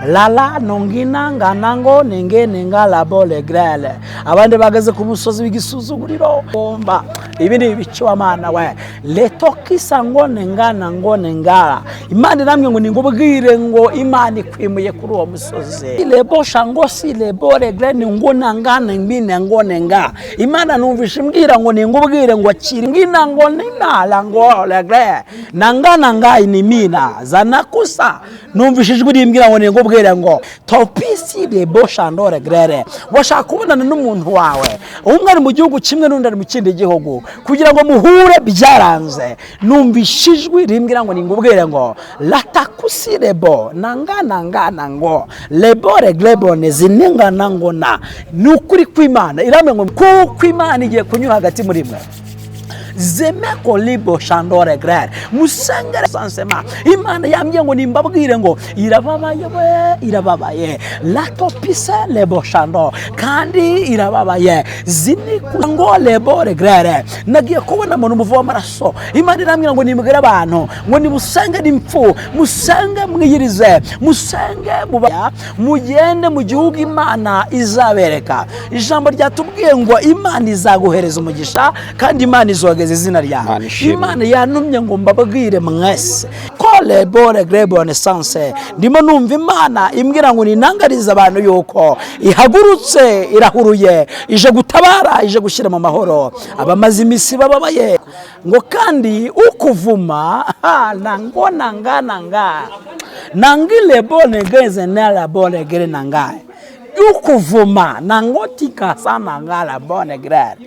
Lala nongina nganango nenge nenga labole grele. Abandi bageze ku musozi w'igisuzuguriro. Bomba ibi ni ibice wa mana we. Letokisa ngo nengana ngo nengara. Imana iramwe ngo ningubwire ngo Imana ikwimuye kuri uwo musozi. Lebo shango si lebole grele ngo nangana ngine ngo nenga. Imana numvishe imbwira ngo ningubwire ngo akiri ngina ngo ninala ngo legre. Nangana ngai ni mina zanakusa. Numvishe ijwi rimbwira ngo ningubwire ngo topisi lebo shandore grere. Washaka kubonana n'umuntu wawe, umwe ari mu gihugu kimwe n'undi ari mu kindi gihugu, kugira ngo muhure byaranze. Numvishe ijwi rimbwira ngo ningubwire ngo latakusi lebo nangana ngana ngo lebo regrebone ziningana ngo na. Ni ukuri kw'Imana iramwe ngo kuko Imana igiye kunyura hagati muri mwe. Zemeko libo shandore grere musengere sansema. Imana yambwiye ngo nimbabwire ngo irababaye we, irababaye latopise lebo shando, kandi irababaye ziniku ngo lebo regrere. Nagiye kubona umuntu umuvu w'amaraso. Imana irambwira ngo nimbwire abantu ngo nimusenge n'impfu, musenge mwiyirize, musenge mugende mu gihugu Imana izabereka. Ijambo ryatubwiye ngo Imana izaguhereza umugisha kandi Imana izogeza izina ryawe. Imana ishimwe. Imana yantumye ngo mbabwire mwese ko lebore grebone sanse. Ndimo numva Imana imbwira ngo ninangarize abantu yuko ihagurutse, irahuruye, ije gutabara, ije gushyira mu mahoro abamaze iminsi bababaye. Ngo kandi ukuvuma nango nanga nanga nangile bone geze nala bone gere nangaye ukuvuma nangotika sana ngala bone grere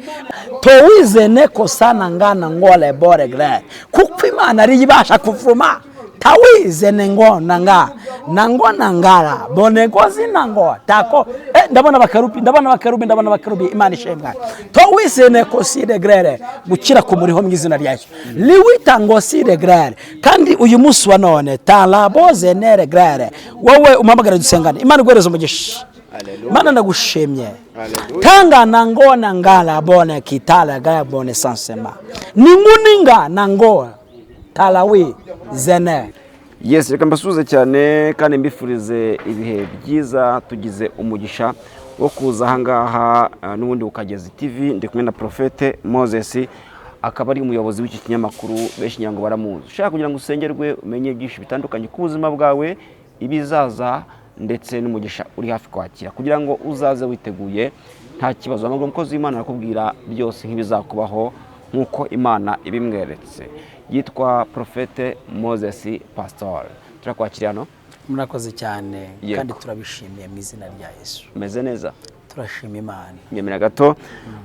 towize neko sana ngana ngole bore grere, kuko Imana ariyo ibasha kuvuma. Tawize nengo nanga nango nangara bone gozi nango tako. Ndabona bakarubi, ndabona bakarubi, ndabona bakarubi. Imana ishimwe. Towize neko sire grere gukira ku muriho mu izina rya Yesu. Liwita ngo sire grere. Kandi uyu munsi wa none talaboze nere grere, wowe umpamagara dusengane. Imana iguhereze umugisha. Mana ndagushimye. Tanga nango nangala bone kitala gaya bone sansema. Ninguninga nango talawi zene. Yes, reka mbasuhuze cyane kandi mbifurize ibihe byiza. Tugize umugisha wo kuza ahangaha n'ubundi Ukagezi TV. Ndi kumwe na Prophète Moses, akaba ari umuyobozi w'iki kinyamakuru, benshi ngira ngo baramuzi. Ushaka kugira ngo usengerwe, umenye byinshi bitandukanye ku buzima bwawe, ibizaza ndetse n'umugisha uri hafi kwakira, kugira ngo uzaze witeguye nta kibazo. Amaguru umukozi w'Imana arakubwira byose nk'ibizakubaho nk'uko Imana ibimweretse. Yitwa Prophète Moses Pastor. Turakwakira hano. Murakoze cyane. Yego. Kandi turabishimiye mu izina rya Yesu. Umeze neza? Turashima Imana. Nyemera gato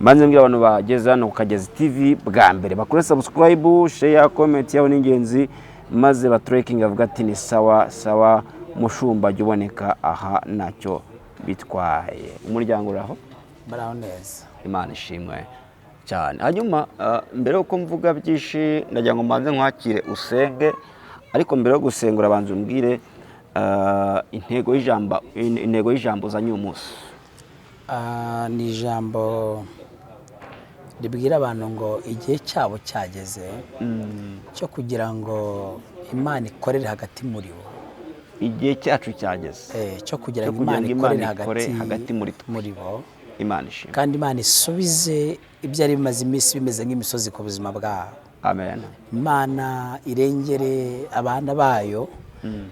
mbanze mbwira abantu bageze hano ku Kagezi TV bwa mbere bakore subscribe, share, comment yabo ni ingenzi, maze batrekingi avuga ati ni sawa sawa, mushumba jya uboneka aha ntacyo bitwaye. Umuryango uraho? Baraho neza. Imana ishimwe cyane. Hanyuma mbere y'uko mvuga byinshi, ndagira ngo mbanze nkwakire usenge, ariko mbere yo gusenga urabanza umbwire intego y'ijambo uzanye uyu munsi. Ni ijambo ribwira abantu ngo igihe cyabo cyageze cyo kugira ngo Imana ikorere hagati muri bo. Igihe cyacu cyageze. Cyo kugira Cyo ngo kugira Imana ngo ikorere Imana ikore hagati hagati muri twe. muri bo. Imana ishimwe. Kandi Imana isubize ibyari bimaze iminsi bimeze nk'imisozi ku buzima bwabo. Amen. Imana irengere abana bayo,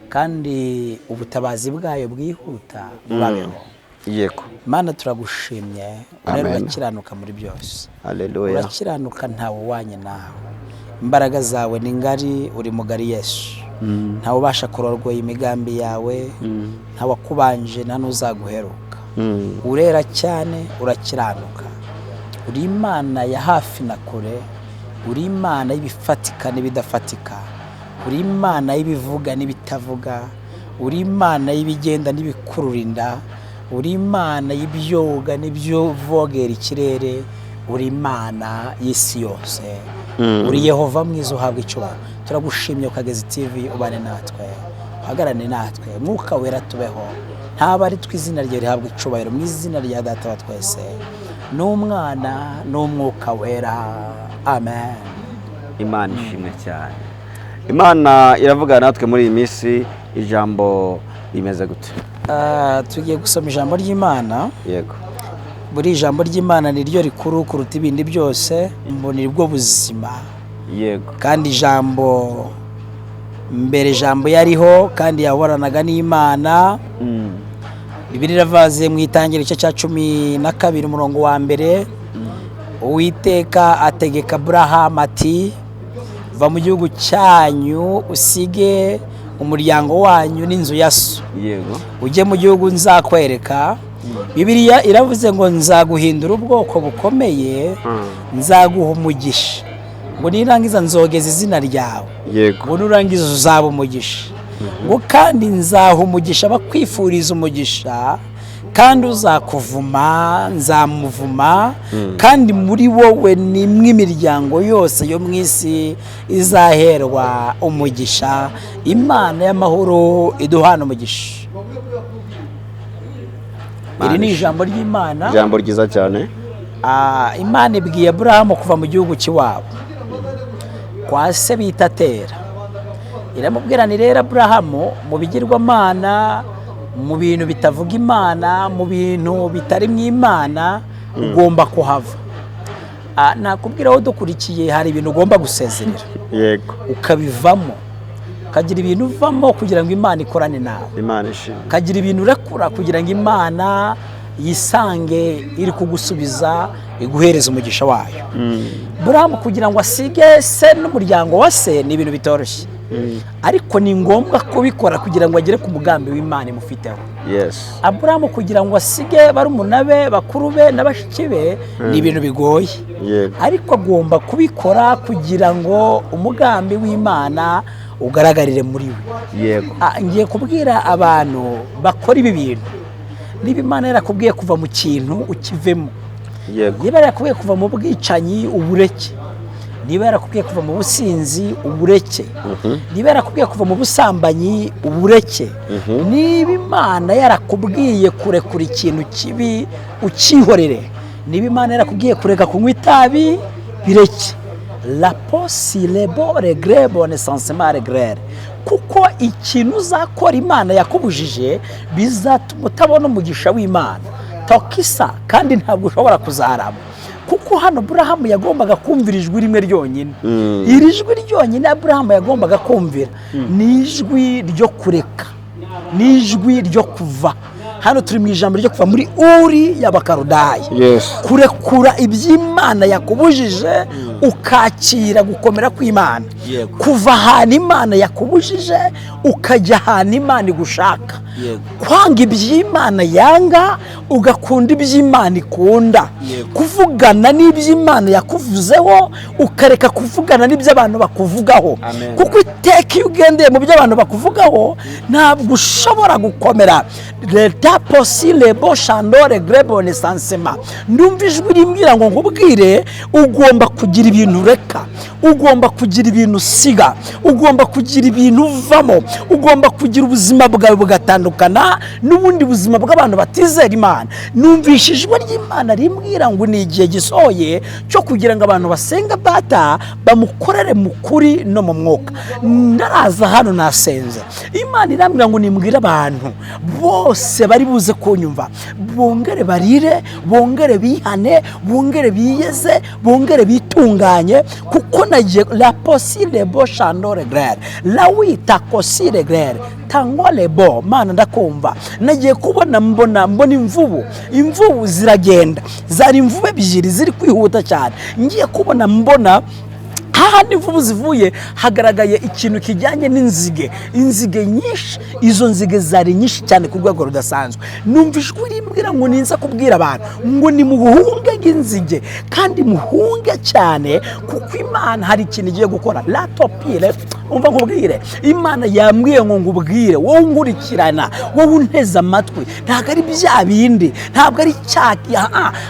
kandi ubutabazi bwayo bwihuta bubabeho. Imana turagushimye, urera, Amen. urakiranuka muri byose. Haleluya. Urakiranuka, ntawe uwanye nawe. Imbaraga zawe ni ngari, uri mugari Yesu. Ntawe ubasha kurorwa imigambi yawe, ntawe wakubanje, nta n'uzaguheruka. Urera cyane, urakiranuka, uri Imana ya hafi na kure, uri Imana y'ibifatika n'ibidafatika, uri Imana y'ibivuga n'ibitavuga, uri Imana y'ibigenda n'ibikurura inda, uri Imana y'ibyoga n'ibyovogera ikirere, uri Imana y'isi yose, uri Yehova mwiza uhabwa icyubahiro. Turagushimye. Ukagezi TV, ubane natwe, uhagarane natwe, Mwuka Wera tubeho, ntaba ari twe, izina rye rihabwa icubahiro. Mu izina rya Data wa twese n'Umwana n'Umwuka Wera, amen. Imana ishimwe cyane. Imana iravugana natwe muri iyi minsi, ijambo Rimeze gute? Tugiye gusoma ijambo ry'Imana. Yego. Buri ijambo ry'Imana ni ryo rikuru kuruta ibindi byose, mbona bwo buzima. Yego. Kandi ijambo mbere, ijambo yariho kandi yahoranaga n'Imana. Bibiliya iravaze mu Itangiriro igice cya 12 umurongo wa 1. Uwiteka ategeka Aburahamu ati: "Va mu gihugu cyanyu, usige umuryango wanyu n'inzu ya so, Yego. ujye mu gihugu nzakwereka." Bibiliya iravuze ngo: "Nzaguhindura ubwoko bukomeye, nzaguha umugisha," ngo "nirangiza nzogeza izina ryawe," Yego. ngo "nurangiza uzaba umugisha," ngo "kandi nzaha umugisha abakwifuriza umugisha, kandi uzakuvuma nzamuvuma, kandi muri wowe nimwe imiryango yose yo mu isi izaherwa umugisha." Imana y'amahoro iduhana umugisha. Iri ni ijambo ry'Imana. Ijambo ryiza cyane. Imana ibwiye Aburahamu kuva mu gihugu cy'iwabo kwa se bita Tera. Iramubwira ni: "Rero Aburahamu, mu bigirwamana, mu bintu bitavuga Imana, mu bintu bitari mu Imana, ugomba kuhava." Nakubwira aho dukurikiye, hari ibintu ugomba gusezerera, Yego. ukabivamo, ukagira ibintu uvamo kugira ngo Imana ikorane nawe, Imana ishimwe. ukagira ibintu urekura kugira ngo Imana yisange iri kugusubiza, iguhereza umugisha wayo. Burahamu kugira ngo asige se n'umuryango wa se ni ibintu bitoroshye, ariko ni ngombwa kubikora kugira ngo agere ku mugambi w'Imana imufiteho. Yes. Aburahamu kugira ngo asige barumuna be, bakuru be na bashiki be, ni ibintu bigoye, Yego. ariko agomba kubikora kugira ngo umugambi w'Imana ugaragarire muri we. Yego. Ngiye kubwira abantu bakora ibi bintu: niba Imana yarakubwiye kuva mu kintu, ukivemo. Yego. Niba yarakubwiye kuva mu bwicanyi, ubureke. Niba yarakubwiye kuva mu businzi, ubureke. Niba yarakubwiye kuva mu busambanyi, ubureke. Niba Imana yarakubwiye kurekura ikintu kibi, ukihorere. Niba Imana yarakubwiye kureka kunywa itabi, bireke. La posirebo regrebo nesansema regrere, kuko ikintu uzakora Imana yakubujije bizatuma utabona umugisha w'Imana tokisa, kandi ntabwo ushobora kuzarama. Kuko hano Aburahamu yagombaga kumvira ijwi rimwe ryonyine. Iri jwi ryonyine Aburahamu yagombaga kumvira ni ijwi ryo kureka, ni ijwi ryo kuva. Hano turi mu ijambo ryo kuva muri Uri y'Abakarudaya, Yes. kurekura iby'Imana yakubujije, ukakira gukomera kw'Imana, Yego. kuva ahantu Imana yakubujije ukajya ahantu Imana igushaka, Yego. kwanga iby'Imana yanga, ugakunda iby'Imana ikunda, Yego. kuvugana n'iby'Imana yakuvuzeho, ukareka kuvugana n'ibyo abantu bakuvugaho. Amen. Kuko iteka iyo ugendeye mu byo abantu bakuvugaho, ntabwo ushobora gukomera. Leta posile bo shandore grebone sansema. Ndumva ijwi rimbwira ngo nkubwire: ugomba kugira ibintu ureka, ugomba kugira ibintu usiga, ugomba kugira ibintu uvamo, ugomba kugira ubuzima bwawe bugatandukana n'ubundi buzima bw'abantu batizera Imana. Numvishe ijwi ry'Imana rimbwira ngo ni igihe gisohoye cyo kugira ngo abantu basenga Data, bamukorere mu kuri no mu mwuka. Ndaraza hano nasenze, Imana irambwira ngo nimbwire abantu bose bari buze kunyumva bongere barire, bongere bihane, bongere biyeze, bongere bitunganye, kuko nagiye la posile bo shandore grere la wita kosile grere tangole bo. Mana, ndakumva. Nagiye kubona, mbona imvubu ziragenda. Zari imvubu ebyiri ziri kwihuta cyane. Ngiye kubona, mbona hahandi imvubu zivuye hagaragaye ikintu kijyanye n'inzige, inzige nyinshi. Izo nzige zari nyinshi cyane ku rwego rudasanzwe. Numva ijwi rimbwira ngo ninza kubwira abantu ngo nimuhunge nk'inzige, kandi muhunge cyane, kuko Imana hari ikintu igiye gukora. Latopire, umva nkubwire, Imana yambwiye ngo ngubwire wowe unkurikirana, wowe unteze amatwi, ntabwo ari bya bindi, ntabwo ari cya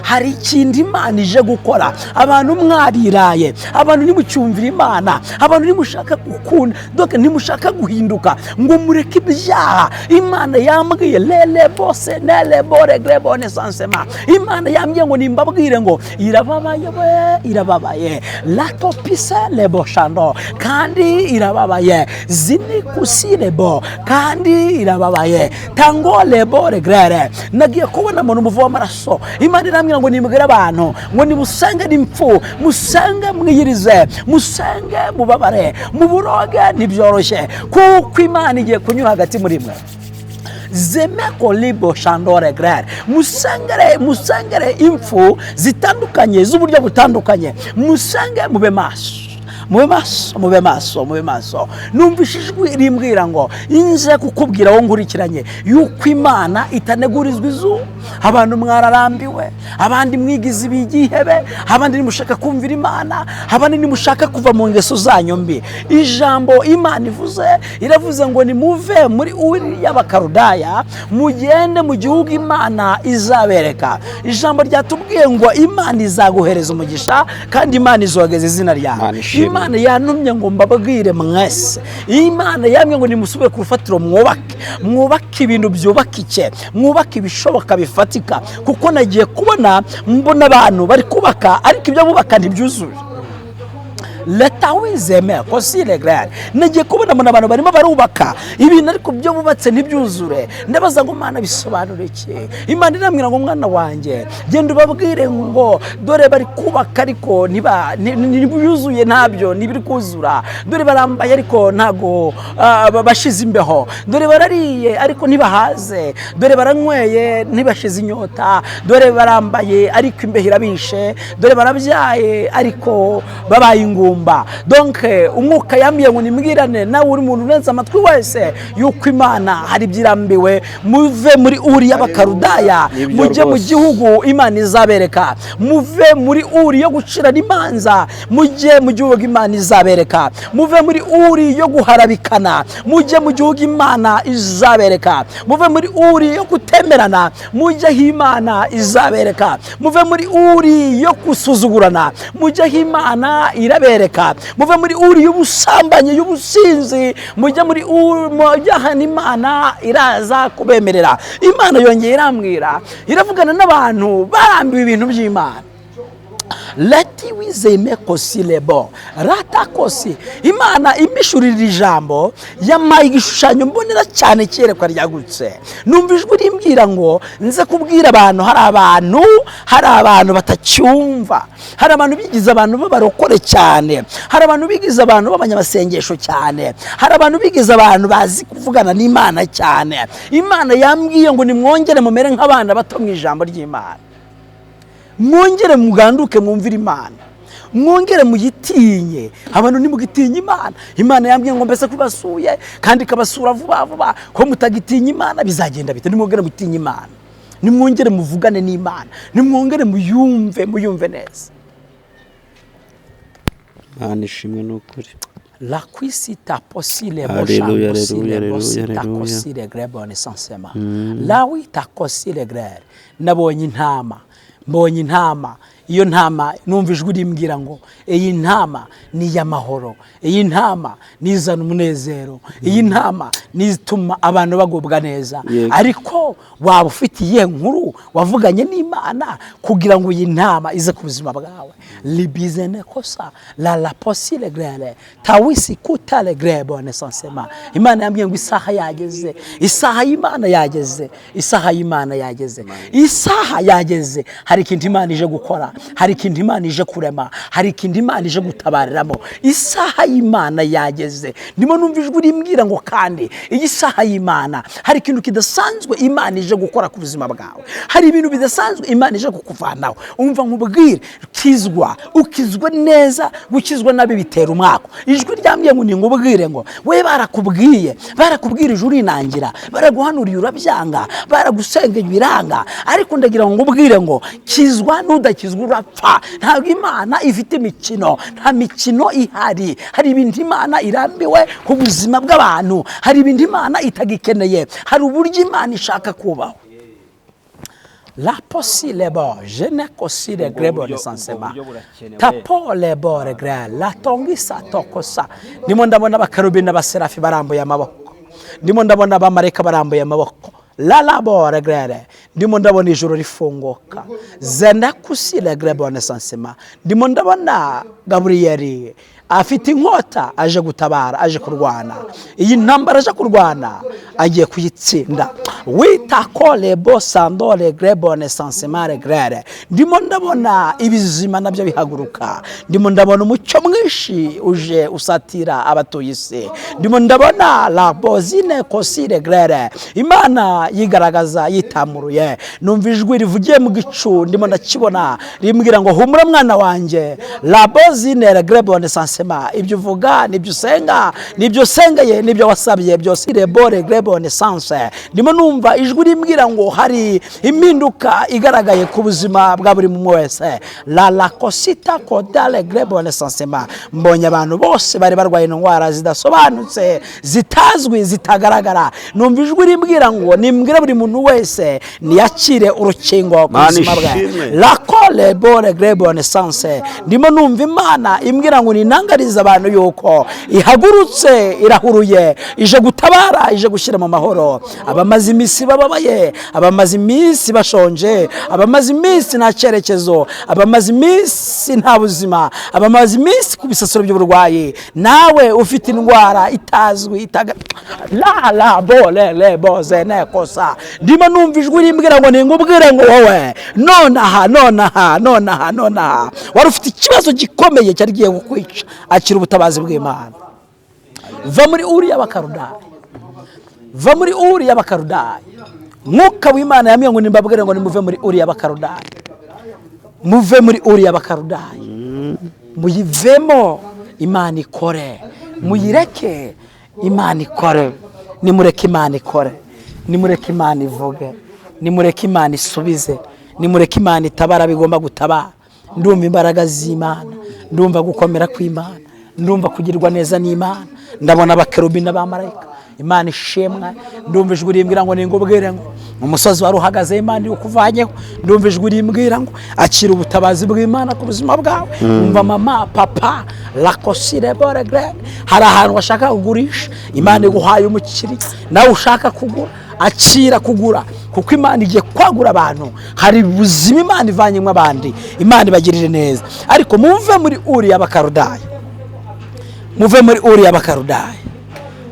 hari ikindi Imana ije gukora. Abantu mwariraye, abantu ntimucyumvira Imana, abantu ntimushaka gukunda donc ntimushaka guhinduka ngo mureke ibyaha. Imana yambwiye lele bose nele bore grebone sansema. Imana yambwiye ngo nimbabwire ngo irababaye we, irababaye latopise lebo shando, kandi irababaye, zinikusirebo kandi irababaye, tango lebo regrere. Nagiye kubona umuntu umuvu w'amaraso. Imana irambwira ngo nimbwire abantu ngo nimusenge n'impfu, musenge mwiyirize, musenge mubabare, muburoge ntibyoroshye, kuko Imana igiye kunyura hagati muri mwe. Zemeko libo shandore grere, musengere, musengere impfu zitandukanye z'uburyo butandukanye, musenge, mube maso, mube maso, mube maso, mube maso. Numvise ijwi rimbwira ngo inze kukubwira wowe nkurikiranye yuko Imana itanegurizwa izuba. Abantu mwararambiwe, abandi mwigize ibigihebe, abandi nimushaka kumvira Imana, abandi nimushaka kuva mu ngeso zanyu mbi. Ijambo Imana ivuze, iravuze ngo nimuve muri Uri y'Abakarudaya, mugende mu gihugu Imana izabereka. Ijambo ryatubwiye ngo Imana izaguhereza umugisha kandi Imana izogeza izina ryawe. Imana ishimwe. Imana yantumye ngo mbabwire mwese, Imana yambwiye ngo nimusubire ku rufatiro, mwubake, mwubake ibintu byubakike, mwubake ibishoboka bifatika, kuko nagiye kubona mbona abantu bari kubaka ariko ibyo bubaka ntibyuzuye. Leta wizeme ko si regrere. Nagiye kubona mbona abantu barimo barubaka ibintu ariko ibyo bubatse ntibyuzure. Ndabaza ngo: "Mana, bisobanura iki?" Imana irambwira ngo: "Mwana wanjye, genda ubabwire ngo dore bari kubaka ariko ntibyuzuye, ntabyo ntibiri kuzura. Dore barambaye ariko ntago bashize imbeho. Dore barariye ariko ntibahaze. Dore baranyweye ntibashize inyota. Dore barambaye ariko imbeho irabishe. Dore barabyaye ariko babaye ingumba." Donc umwuka yambwiye ngo nimbwirane nawe uri umuntu urenze amatwi wese yuko Imana hari ibyo irambiwe. Muve muri Uri y'Abakarudaya, Nibyo mujye mu rwose. gihugu Imana izabereka. Muve muri Uri yo gucirana imanza, mujye mu gihugu Imana izabereka. Muve muri Uri yo guharabikana, mujye mu gihugu Imana izabereka. Muve muri Uri yo kutemerana, mujye aho Imana izabereka. Muve muri Uri yo gusuzugurana, mujye aho Imana irabereka. Muve muri Uri y'ubusambanyi, y'ubusinzi, mujye muri Uri, mujye ahantu Imana iraza kubemerera. Imana yongeye irambwira, iravugana n'abantu barambiwe ibintu by'Imana. Leti wizeme kosi lebo rata kosi. Imana imishurira ijambo, yampaye igishushanyo mbonera cyane cyerekwa ryagutse. Numva ijwi rimbwira ngo nze kubwira abantu, hari abantu batacyumva, hari abantu bigize abantu b'abarokore cyane, hari abantu bigize abantu b'abanyamasengesho cyane, hari abantu bigize abantu bazi kuvugana n'Imana cyane. Imana yambwiye ngo nimwongere mumere nk'abana bato mu ijambo ry'Imana, mwongere muganduke, mwumvire Imana, mwongere muyitinye. Abantu ntimugitinye Imana. Imana yambwiye ngo mbese kubasuye kandi ikabasura vuba vuba, ko mutagitinya Imana bizagenda bite? Nimwongere mutinye Imana, nimwongere muvugane n'Imana, nimwongere muyumve, muyumve neza. Imana ishimwe ni ukuri. La quisita possile. Alléluia, alléluia, alléluia, alléluia. Kosile grebone sansema lawi takosile grere. Nabonye intama, mbonye intama. Iyo ntama numva ijwi rimbwira ngo iyi ntama ni iy'amahoro, iyi ntama nizana umunezero, iyi ntama nituma abantu bagubwa neza. Ariko waba ufite iyihe nkuru wavuganye n'Imana kugira ngo iyi ntama ize ku buzima bwawe? Libizene kosa la la posile grere tawisi kutale grebo nesansema. Imana yambwiye ngo isaha yageze, isaha y'Imana yageze, isaha y'Imana yageze, isaha yageze. Hari ikintu Imana ije gukora, hari ikintu Imana ije kurema, hari ikintu Imana ije gutabariramo. Isaha y'Imana yageze. Ndimo numva ijwi rimbwira ngo kandi iyi saha y'Imana hari ikintu kidasanzwe Imana ije gukora ku buzima bwawe, hari ibintu bidasanzwe Imana ije kukuvanaho. Umva nkubwire, kizwa, ukizwe neza. Gukizwa nabi bitera umwaka. Ijwi ryambwiye ngo ningubwire ngo we barakubwiye, barakubwirije urinangira, baraguhanuriye urabyanga, baragusengeye biranga, ariko ndagira ngo ngubwire ngo kizwa, n'udakizwa urapfa. Ntabwo Imana ifite imikino, nta mikino ihari. Hari ibintu Imana irambiwe ku buzima bw'abantu, hari ibintu Imana itagikeneye, hari uburyo Imana ishaka kubaho. La posile bo je ne kosile Ubwo grebo buryo- nesansema ubwo buryo burakenewe. Tapo lebo regre la tongisa tokosa. Ndimo ndabona abakerubi n'abaserafi barambuye amaboko, ndimo ndabona abamarayika barambuye amaboko. La labo regrere. Ndimo ndabona ijuru rifunguka zenda kusile grebo nesansema. Ndimo ndabona Gaburiyeli. Afite inkota, aje gutabara, aje kurwana. Iyi ntambara aje kurwana agiye kuyitsinda. Wita korebo sandore grebone sansemare grere. Ndimo ndabona ibizima nabyo bihaguruka, ndimo ndabona umucyo mwinshi uje usatira abatuye isi. Ndimo ndabona la bozine kosire grere. Imana yigaragaza yitamuruye. Numva ijwi rivugiye mu gicu, ndimo ndakibona, rimbwira ngo: "Humura mwana wanjye." La bozine grebone sansema. Ibyo uvuga nibyo usenga, nibyo usengeye, nibyo wasabye byose, rebore grebone sanse. Ndimo numva ijwi rimbwira ngo hari impinduka igaragaye ku buzima bwa buri muntu wese. La lakosita kodale grebone sansema. Mbonye abantu bose bari barwaye indwara zidasobanutse, zitazwi, zitagaragara. Numva ijwi rimbwira ngo nimbwire buri muntu wese niyakire urukingo ku Mana buzima bwe. ishimwe. La kole bore grebone sanse. Ndimo numva Imana imbwira ngo ninangarize abantu yuko ihagurutse, irahuruye, ije gutabara, ije gushyira mu mahoro abamaze iminsi bababaye, abamaze iminsi bashonje, abamaze iminsi nta cyerekezo, abamaze iminsi nta buzima, abamaze iminsi ku bisasiro by'uburwayi. Nawe ufite indwara itazwi itaga la la bo le le bo ze ne kosa. Ndimo numva ijwi rimbwira ngo ningubwire ngo wowe nonaha, nonaha, nonaha, nonaha wari ufite ikibazo gikomeye cyari kigiye kukwica, akira ubutabazi bw'Imana. Va muri Uri y'Abakarudaya, va muri Uri y'Abakarudaya. Mwuka w'Imana yambwiye ngo nimbabwire ngo nimuve muri Uri y'Abakarudaya, muve muri Uri y'Abakarudaya, muyivemo, Imana ikore. Muyireke Imana ikore. Nimureke Imana ikore, nimureke Imana ivuge, nimureke Imana isubize, nimureke Imana itabara bigomba gutabara. Ndumva imbaraga z'Imana, ndumva gukomera kw'Imana, ndumva kugirwa neza n'Imana. Ndabona abakerubi n'abamarayika. Imana ishimwe. Ndumva ijwi rimbwira ngo ningubwire ngo umusozi wari uhagaze Imana iri ukuvanyeho. Ndumva ijwi rimbwira ngo akira ubutabazi bw'Imana ku buzima bwawe. Umva mama, papa, lakosire boregre. Hari ahantu washaka kugurisha, Imana iguhaye umukiriya. Nawe ushaka kugura, akira kugura, kuko Imana igiye kwagura abantu. Hari ubuzima Imana ivanyemo abandi. Imana ibagirire neza, ariko muve muri Uri y'Abakarudaya, muve muri Uri y'Abakarudaya.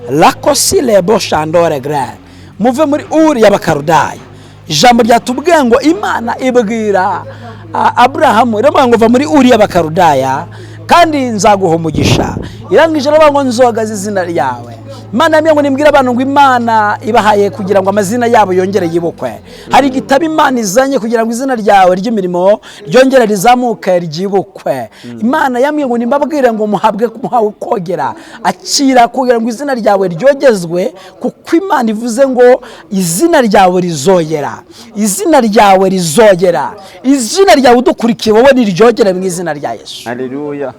Lakosile boshandore gre. Muve muri Uri y'Abakarudaya. Ijambo ryatubwiye ngo Imana ibwira Aburahamu, iravuga ngo: "Va muri Uri y'Abakarudaya kandi nzaguha umugisha." Irangije iravuga ngo: "Nzogaza izina ryawe." Imana yambwiye ngo nimbwire abantu ngo Imana ibahaye kugira ngo amazina yabo yongere yibukwe. Hari igitabo Imana izanye kugira ngo izina ryawe ry'imirimo ryongere rizamuke, ryibukwe. Imana yambwiye ngo nimbabwire ngo muhabwe, muhawe kogera, akira kugira ngo izina ryawe ryogezwe, kuko Imana ivuze ngo izina ryawe rizogera, izina ryawe rizogera. Izina ryawe udukurikiye wowe niryogere mu izina rya Yesu. Haleluya.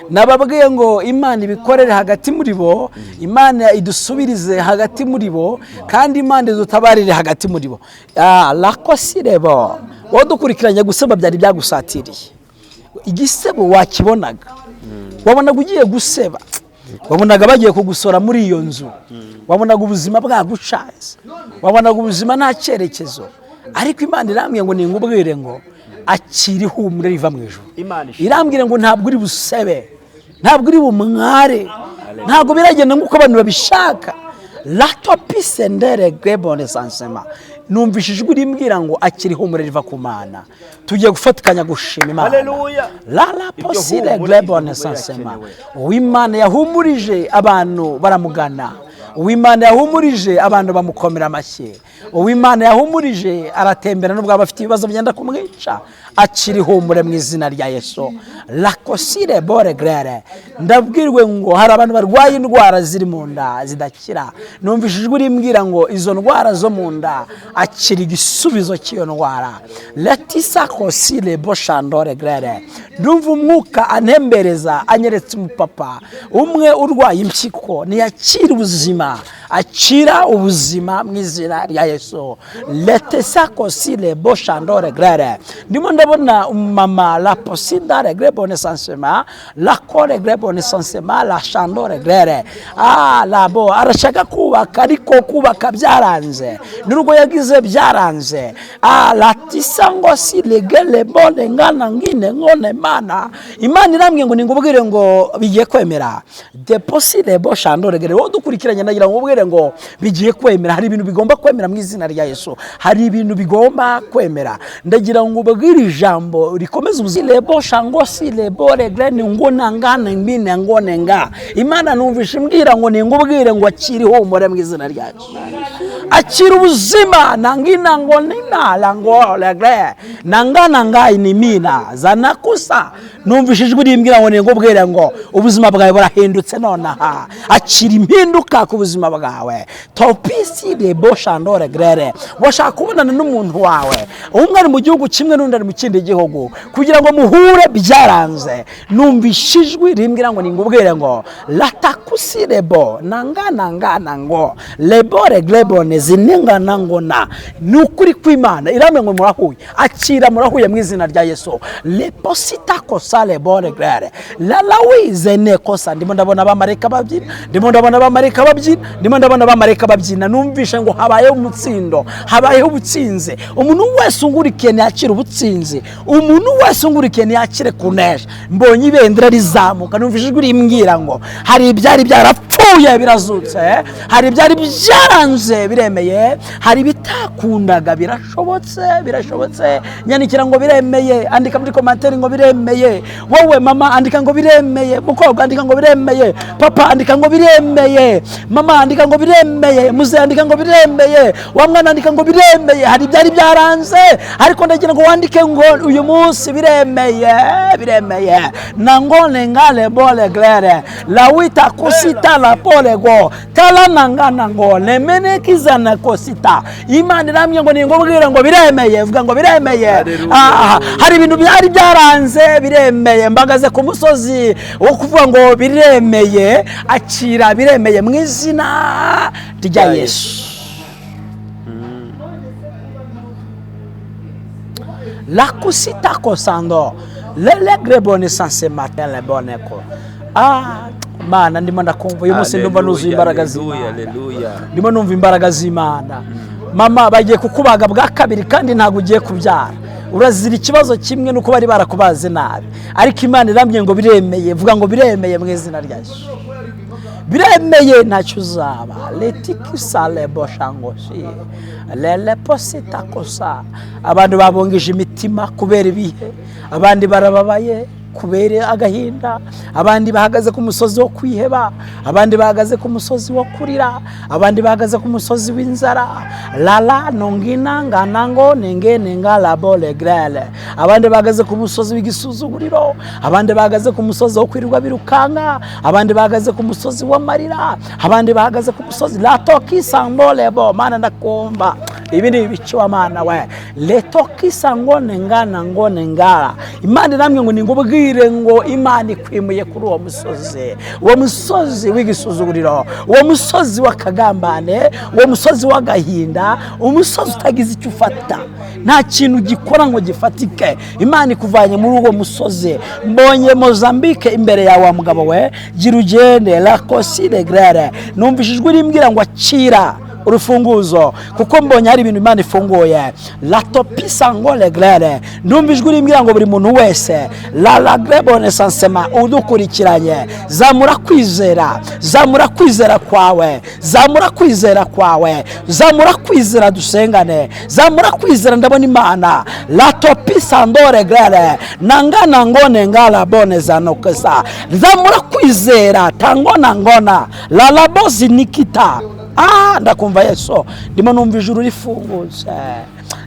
Nababwiye ngo Imana ibikorere hagati muri bo, Imana idusubirize hagati muri bo, kandi Imana idutabarire hagati muri bo. Lakosirebo, wowe dukurikiranye, guseba byari byagusatiriye. Igisebo wakibonaga, wabonaga ugiye guseba, wabonaga bagiye kugusora muri iyo nzu, wabonaga ubuzima bwagucanze, wabonaga ubuzima nta cyerekezo. Ariko Imana irambwiye ngo ningubwire ngo akira ihumure riva mu ijuru. Imana ishimwe. Irambwira ngo ntabwo uri busebe, ntabwo uri bumware, ntabwo biragenda nk'uko abantu babishaka. Latopisendere grebone sansema. Numvise ijwi rimbwira ngo akira ihumure riva ku Mana. Tugiye gufatikanya gushima Imana. Haleluya. Lala Iryo posile humure, grebone iryo humure sansema. rirakenewe. Uwimana yahumurije abantu baramugana, Uwimana yahumurije abantu bamukomera amashyi, Uwimana yahumurije aratembera nubwo aba afite ibibazo byenda kumwica. Akira ihumure mu izina rya Yesu. Lakosire bore grere. Ndabwirwe ngo hari abantu barwaye indwara ziri mu nda zidakira. Numvise ijwi rimbwira ngo izo ndwara zo mu nda, akira igisubizo cy'iyo ndwara. Letisa kosire boshandore grere. Ndumva umwuka antembereza, anyeretse umupapa umwe urwaye impyiko. Ntiyakira ubuzima, Akira ubuzima mu izina rya Yesu. Letesakosi lebo shandore grere. Ndimo ndabona umumama la posinda regre bonesansema la kore regre bonesansema la shandore grere. Labo arashaka kubaka, ariko kubaka byaranze, n'urugo yagize byaranze. Latisa ngo si legele bone ngana ngine ngone mana. Imana irambwiye ngo ningubwire ngo bigiye kwemera. Deposile bo shandore grere. Wowe dukurikiranye, ndagira ngo ubwire ngo bigiye kwemera. Hari ibintu bigomba kwemera mu izina rya Yesu, hari ibintu bigomba kwemera. Ndagira ngo ubwire ijambo rikomeza ubuzima. Lebo shango si lebo regre ni ngo nangane ngine ngone nga. Imana numvishe imbwira ngo ningubwire ngo akiri humure mu izina rya Yesu, akira ubuzima. Nangina ngo nina ngo regre nangana nga inimina zanakusa. Numvishe ijwi rimbwira ngo ningubwire ngo ubuzima bwawe burahindutse nonaha. Akira impinduka ku buzima bwawe. Topisi lebo shandore grere. Washaka kubonana n'umuntu wawe, umwe ari mu gihugu kimwe n'undi ari mu kindi gihugu, kugira ngo muhure byaranze. Numvishe ijwi rimbwira ngo ningubwire ngo latakusi lebo nangana ngana ngo lebo regrebone ziningana ngo na. Ni ukuri kw'Imana irambwira ngo murahuye. Akira, murahuye mu izina rya Yesu. Leposita kosa lebo regrere lalawize nekosa. Ndimo ndabona abamarayika babyina, ndimo ndabona abamarayika babyina, ndimo ndabona abamarayika babyina. Numvishe ngo habayeho umutsindo, habayeho ubutsinzi. Umuntu wese ungurikiye ntiyakire ubutsinzi, umuntu wese ungurikiye ntiyakire kunesha. Mbonye ibendera rizamuka, numvishe ijwi rimbwira ngo hari ibyari byarapfuye birazutse, hari ibyari byaranze biremeye, hari ibitakundaga birashobotse, birashobotse. Nyandikira ngo biremeye, andika muri commentaire ngo biremeye. Wowe mama andika ngo biremeye, mukobwa andika ngo biremeye, papa andika ngo biremeye, mama andika ngo biremeye, muze andika ngo biremeye, wa mwana andika ngo biremeye. Hari ibyari byaranze, ariko ndagira ngo wandike ngo uyu munsi biremeye, biremeye. Nangone ngale bole glere lawita kusita la pole go tala nangana ngo lemene kizana kosita. Imana iramye ngo ningubwire ngo biremeye, vuga ngo biremeye. Hari ibintu byari byaranze biremeye. Mbagaze ku musozi wo kuvuga ngo biremeye. Akira biremeye mu izina rya Yesu. La kusita kosando lelegre bone sanse matin le bone ko. Mana, ndimo ndakumva uyu munsi, ndumva nuzuye imbaraga z'Imana, ndimo numva imbaraga z'Imana. Mama, bagiye kukubaga bwa kabiri kandi ntabwo ugiye kubyara. Urazira ikibazo kimwe nuko bari barakubaze nabi, ariko Imana irambye ngo biremeye. Vuga ngo biremeye mu izina rya Yesu, biremeye, ntacyo uzaba. Letikisaleboshangoshi lelepositakosa. Abantu babungije imitima kubera ibihe, abandi barababaye kubera agahinda, abandi bahagaze ku musozi wo kwiheba, abandi bahagaze ku musozi wo kurira, abandi bahagaze ku musozi w'inzara. Lala nongina nganango nenge nenga labo legrele. Abandi bahagaze ku musozi w'igisuzuguriro, abandi bahagaze ku musozi wo kwirirwa birukanka, abandi bahagaze ku musozi w'amarira, abandi bahagaze ku musozi latokisambolebo. Mana, ndakumva ibi ni ibice wa mana we. Letokisangone ngana ngone ngara. Imana iramwe ngo ningubwire ngo Imana ikwimuye kuri uwo musozi, uwo musozi w'igisuzuguriro, uwo musozi w'akagambane, uwo musozi w'agahinda, umusozi utagize icyo ufata, nta kintu gikora ngo gifatike. Imana ikuvanye muri uwo musozi. Mbonye Mozambique imbere yawe wa mugabo we, gira ugende lakosire grere. Numvise ijwi rimbwira ngo akira urufunguzo, kuko mbonye hari ibintu Imana ifunguye. Latopisa ngo legrere. Ndumva ijwi rimbwira ngo buri muntu wese la lagrebone sansema udukurikiranye, zamura kwizera, zamura kwizera kwawe, zamura kwizera kwawe, zamura kwizera, dusengane, zamura kwizera. Ndabona Imana latopisa ndore grere nangana ngone ngala bone zanokesa. Zamura kwizera tangona ngona lalabozi nikita. Ndakumva Yesu, ndimo numva ijuru rifungutse,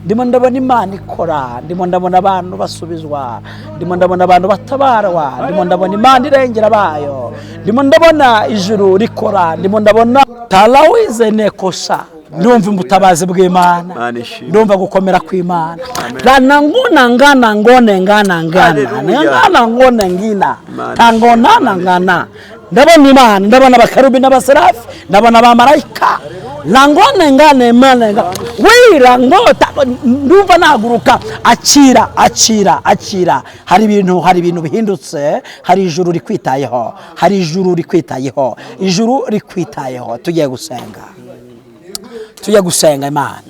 ndimo ndabona Imana ikora, ndimo ndabona abantu basubizwa, ndimo ndabona abantu batabarwa, ndimo ndabona Imana irengera bayo, ndimo ndabona ijuru rikora, ndimo ndabona talawize nekosa. Ndumva ubutabazi bw'Imana, ndumva gukomera kw'Imana. Ngana ngana ngone ngana ngana ngana ngone ngina tangona ngana Ndabona Imana, ndabona abakerubi n'abaserafi, ndabona abamarayika. Langone ngane manenga wira ngota, ndumva naguruka. Akira, akira, akira. Hari ibintu bihindutse. Hari ijuru rikwitayeho, hari ijuru rikwitayeho, ijuru rikwitayeho. Tugiye gusenga, tujye gusenga Imana.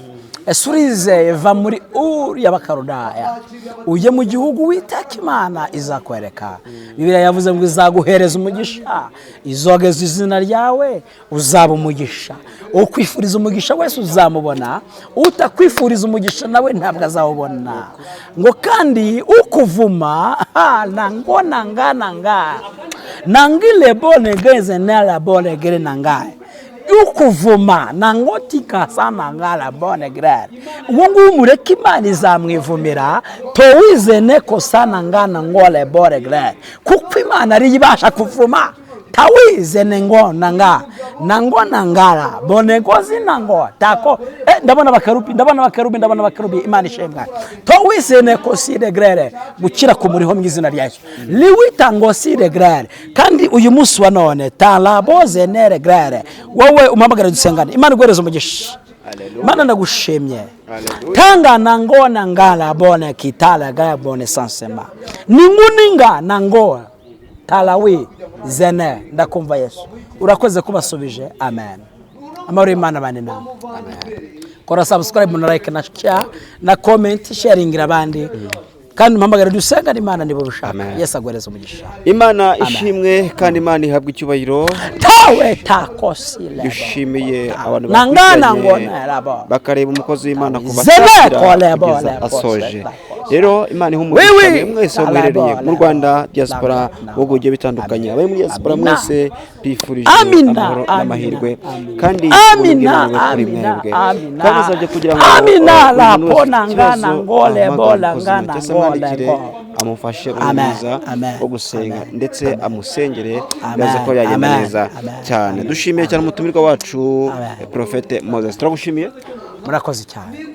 Ese urizeye? Va muri Uri y'Abakarudaya ujye mu gihugu witeka Imana izakwereka. Bibiliya yavuze ngo izaguhereza umugisha, izogeza izina ryawe, uzaba umugisha. Ukwifuriza umugisha wese uzamubona, utakwifuriza umugisha nawe ntabwo azawubona. Ngo kandi ukuvuma ha, nango nanga nanga nangile bone geze nala bone gere nangaye ukuvuma nangotika sana ngala bone grere, uwo nguwo umureke, Imana izamwivumira. Towizene ko sana ngana ngole bore grere, kuko Imana ariyo ibasha kuvuma. Tawizene ngo nanga nango nangara bone gozi nango tako. Ndabona abakerubi, ndabona abakerubi, ndabona abakerubi. Imana ishimwe. Towizene ko sire grere, gukira ku muriho mu izina rya Yesu. Liwita ngo sire grere. Kandi uyu munsi wa none talaboze nere grere, wowe umpamagara dusengane, Imana iguhereze umugisha. Mana, ndagushimye. Tanga nango nangala bone kitala gaya bone sansema ninguninga nango talawi zene. Ndakumva Yesu, urakoze kubasubije. Amen. Amahoro y'Imana bane nawe. Kora subscribe na like na share na comment, sharingira abandi, kandi umpamagare dusengane Imana niba ubishaka. Amen. Yesu aguhereze umugisha. Imana ishimwe kandi Imana ihabwe icyubahiro. Tawe takosile. Dushimiye abantu nangana bakurikiranye, ngona rabo bakareba umukozi w'Imana kuva Zene atangira kole kugeza bole asoje. bose. Rero Imana ihe umugisha Wiwi. mwe mwese aho muherereye mu Rwanda, diaspora, Amina. mu bihugu bigiye bitandukanye. Abari muri diaspora Amina. mwese bifurije Amina. amahoro Amina. n'amahirwe Amina. kandi Amina. ubuntu bw'Imana bube kuri Amina. mwebwe. Amina. Kandi nsabye kugira ngo Amina. buri La muntu wese pona ufite ngana ikibazo ngole ahamagare bola umukozi w'Imana ngana cyangwa se ngole amwandikire, ngo. amufashe mu Amen. mwiza Amen. wo gusenga, Amen. ndetse amusengere, Amen. biraza ko yagenda Amen. neza Amen. cyane. Amen. Dushimiye cyane umutumirwa wacu, Amen. Prophète Moses. Turagushimiye. Murakoze cyane.